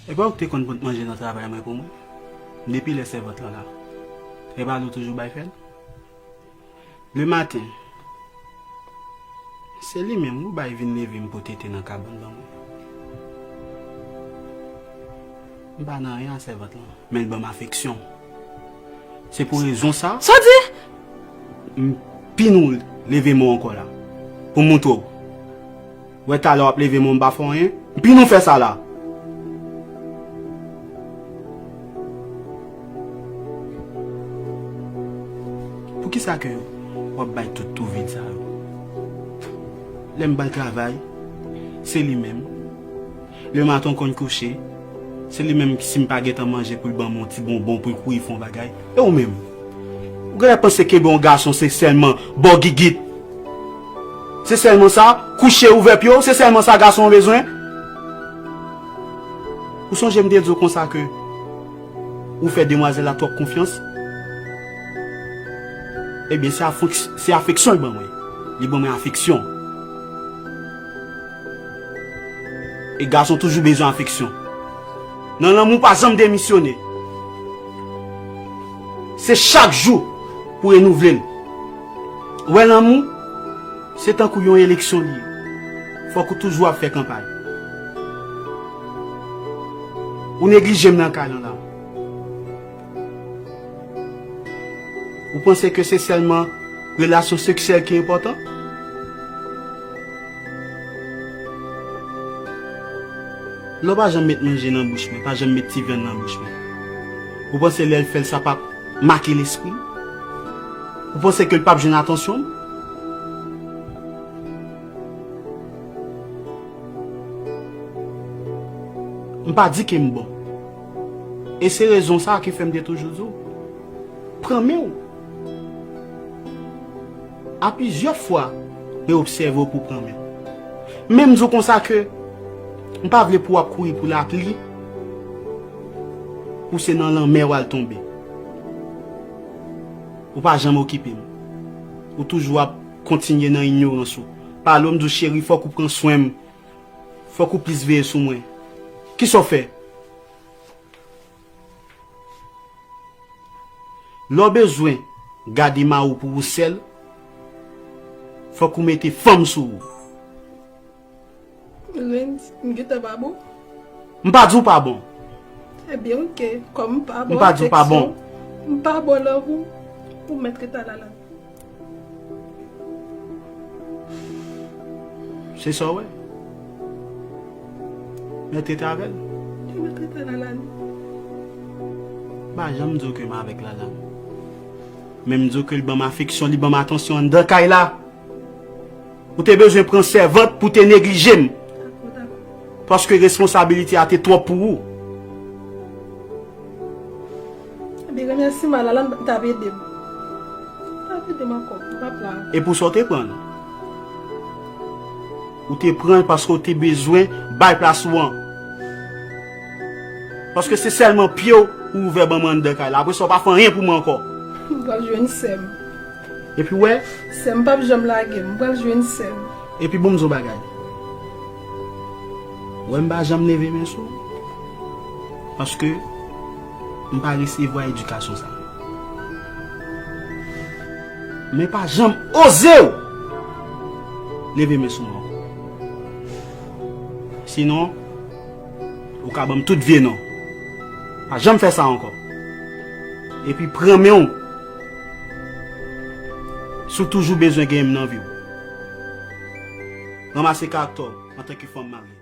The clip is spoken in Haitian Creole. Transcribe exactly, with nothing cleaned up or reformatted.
E pa ou k te konn pot manje nan travay mwen pou mwen? Depi lè sèvant lan la, e pa li w toujou bay fè l? Lematen, se li menm ou bay vin leve m pote te nan kabann ban mwen. M pa nan anyen a sèvant lan, men l ban m afeksyon. Se pou rezon sa. Sa w di? M pini w leve men w ankò la, pou m montre w. Wè talè w ap leve men w, m pa fè w anyen. M pini w fè sa la. Poukisa ke w ap bay tout tou vid sa yo? Lè m bay travay, se li menm. Lematen w konn kouche, se li menm ki si m pa gentan manje pou l ban m yon ti bonbon pou l kouri fè yon bagay. E ou menm? Ou genlè panse kenbe yon gason se sèlman ba w gigit? Se sèlman sa? Kouche, ouvè pye w, se sèlman sa gason an bezwen? Ou sonje m te di w konsa ke ou fè demwazèl la twòp konfyans? Ebyen, se afek-, se afeksyon l ban mwen. Li ban mwen afeksyon. E gason toujou bezwen afeksyon. Nan lanmou, pa janm demisyone. Se chak jou pou renouvle l. Ou wè lanmou, se tankou yon eleksyon li ye. Fòk ou toujou ap fè kanpay. Ou neglije m nan kay lan la. Ou panse ke se sèlman relasyon seksyèl ki enpòtan? Lè w pa janm met manje nan bouch mwen, pa janm met ti vyann nan bouch mwen, ou panse lè l fè l sa p ap make lespri m? Ou panse ke l p ap jwenn atansyon m? M pa di ke m bon. E se rezon sa a ki fè m te toujou di w, pran men w. A plizyè fwa, mwen obsève w pou w pran men w. Men m di w konsa ke m pa vle pou w ap kouri pou lapli, pou se nan lanmè w al tonbe. Ou pa janm okipe m. Ou toujou ap kontinye nan inyorans ou. Pale w, m di w, cheri, fòk ou pran swen m. Fòk ou plis veye sou mwen. Kisa w fè? Lè w bezwen gade mari w pou ou sèl, fòk ou mete fanm sou ou. Ren, m gentan pa bon? M pa di w pa bon. Ebyen, oke. Kòm m pa bon, m pa di w pa bon. M pa bon, lanmou, ou mèt ret al la. Se sa w wè? Mèt rete avè l. Li mèt rete avè Lalane. M pa janm di w ke m avèk Lalane. Men m di w ke l ban m afeksyon, li ban m atansyon anndan kay la. Ou te bezwen pran sèvant pou te neglije m. Dakò, dakò. Paske responsabilite a te twòp pou ou. Ebyen, remèsiman Lalane t ap ede m. T ap ede m ankò, m p ap la. E pou sa w te pran l? Ou te pran l paske w te bezwen bay plas ou an. Paske se sèlman pye w ou ouvè ban mwen anndan kay la. Apre sa, w pa fè anyen pou mwen ankò. M pral jwenn sè m. Epi w wè? Sè m p ap janm lage m. M pral jwenn sè m. Epi bon, m di w bagay. W wè m pa janm leve men sou ou. Paske m pa resevwa edikasyon sa. Men pa janm oze w leve men sou mwen ankò. Sinon, ou ka ban m tout vye non. Pa janm fè sa ankò. Epi pran men w. Si w toujou bezwen genyen m nan vi w. Ranmase karaktè w antanke fanm marye.